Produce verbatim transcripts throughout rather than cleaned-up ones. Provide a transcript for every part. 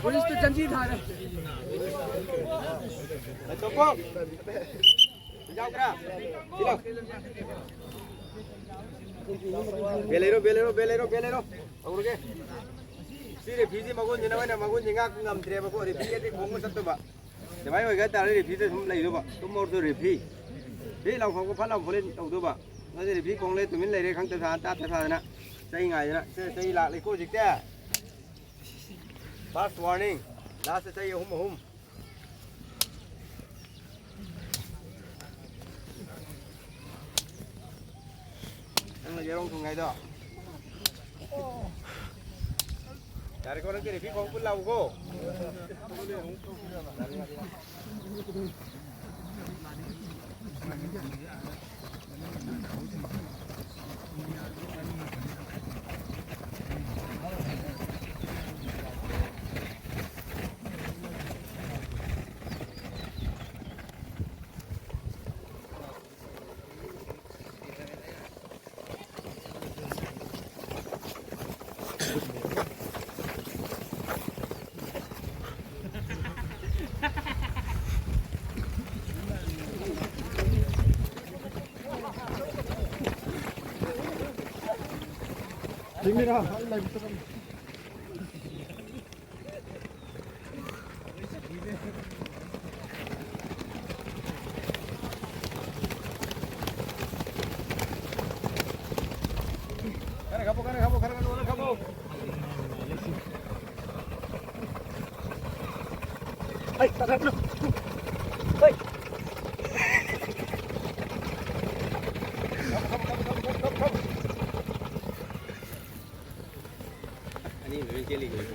ꯄꯨꯂꯤꯁꯇ ꯆꯟꯖꯤ ꯊꯥꯔꯦ꯫ ꯌꯥꯎꯕ꯭ꯔꯥ? ꯁꯤ ꯂꯥꯎ꯫ ꯕꯦꯜ ꯂꯩꯔꯣ, ꯕꯦꯜ ꯂꯩꯔꯣ, ꯕꯦꯜ ꯂꯩꯔꯣ, ꯕꯦꯜ ꯂꯩꯔꯣ꯫ ꯍꯧꯔꯒꯦ꯫ ꯁꯤ ꯔꯦꯐ꯭ꯔꯤꯁꯤ ꯃꯒꯨꯟꯁꯤꯅ ꯑꯩꯅ ꯃꯒꯨꯟꯁꯤ ꯉꯥꯛꯄ ꯉꯝꯗ꯭ꯔꯦꯕꯀꯣ꯫ ꯔꯦꯐ꯭ꯔꯤꯒꯗꯤ ꯈꯣꯡꯕ ꯆꯠꯇꯕ꯫ ꯑꯗꯨꯃꯥꯏꯅ ꯑꯣꯏꯒ ꯇꯥꯔꯗꯤ ꯔꯦꯐ꯭ꯔꯤꯗ ꯁꯨꯝ ꯂꯩꯗꯧꯕ꯫ ꯇꯨꯝ ꯍꯧꯔꯁꯨ ꯔꯦꯐ꯭ꯔꯤ꯫ ꯐꯤ ꯂꯥꯎꯊꯣꯛꯄ ꯐꯠ ꯂꯥꯎ ꯐꯣꯂꯤꯟ ꯇꯧꯗꯧꯕ꯫ ꯅꯠꯇ꯭ꯔꯗꯤ ꯔꯦꯐ꯭ꯔꯤ ꯈꯣꯡꯂꯦ ꯇꯨꯃꯤꯟ ꯂꯩꯔꯦ ꯈꯪꯇ ꯊꯥꯗꯅ ꯇꯥꯠꯇ ꯊꯥꯗꯅ꯫ ꯆꯩ ꯉꯥꯏꯗꯅ꯫ ꯁꯦ ꯆꯩ ꯂꯥꯛꯂꯦꯀꯣ ꯍꯧꯖꯤꯛꯇꯤ꯫ First warning. ꯂꯥꯁꯇ ꯆꯩ ꯑꯍꯨꯝ ꯑꯍꯨꯝ꯫ ꯅꯪꯅ ꯌꯦꯔꯨꯝ ꯊꯣꯡꯉꯥꯏꯗꯣ꯫ ꯌꯥꯔꯦꯀꯣ, ꯅꯪ ꯔꯦꯐ꯭ꯔꯤ ꯈꯣꯡ ꯄꯨꯜ ꯂꯥꯎꯀꯣ꯫ ꯑꯅꯤ ꯂꯣꯏ ꯆꯦꯜꯂꯤ ꯀꯩꯅꯣ꯫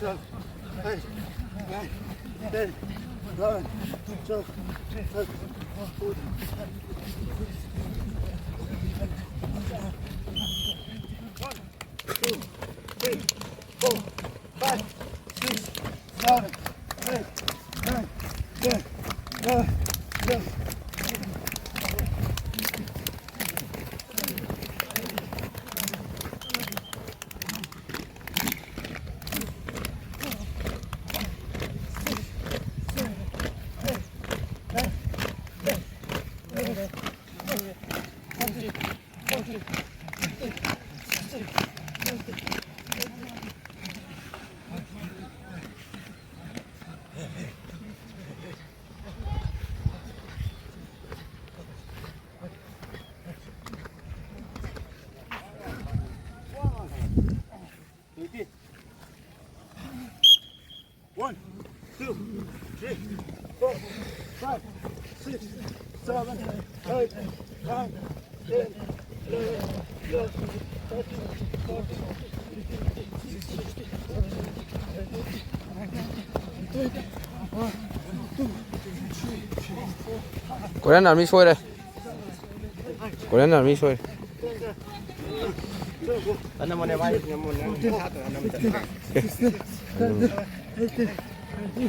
Seven, eight, nine, ten, eleven, twelve, thirteen, fourteen. One, two, three, four, five, six, seven, eight, nine, ten, eleven, twelve. One, two, three, four, five, six, seven, eight, nine, ten, eleven, twelve, thirteen, fourteen, fifteen, sixteen, seventeen, eighteen, nineteen, twenty, twenty-one, twenty-two, twenty-three, twenty-four. Korean Army ꯁꯣꯏꯔꯦ꯫ Korean Army ꯁꯣꯏꯔꯦ꯫ ꯑꯅꯝꯕꯅꯦ ꯃꯥꯏ ꯑꯅꯝꯕꯅꯦ ꯁꯥꯇ꯭ꯔ ꯑꯅꯝꯕ ꯆꯠꯂꯦ꯫ Sixteen, seventeen, eighteen, ꯈꯣꯡ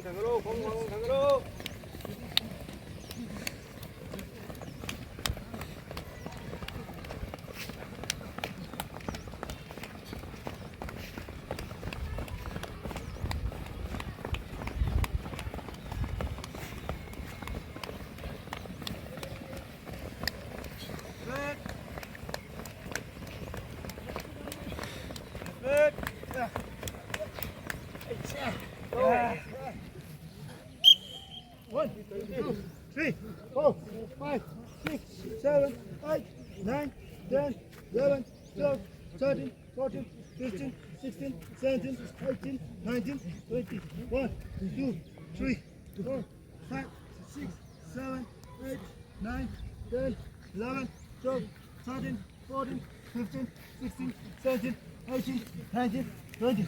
ꯊꯥꯡꯒꯠꯂꯣ, ꯈꯣꯡ, ꯈꯣꯡ ꯊꯥꯡꯒꯠꯂꯣ꯫ One, two, three, four, five, six, seven, eight, nine, ten, eleven, twelve, thirteen, fourteen, fifteen, sixteen, seventeen, eighteen, nineteen, twenty. One, two, three, four, five, six, seven, eight, nine, ten, eleven, twelve, thirteen, fourteen, fifteen, sixteen, seventeen, eighteen, nineteen, twenty.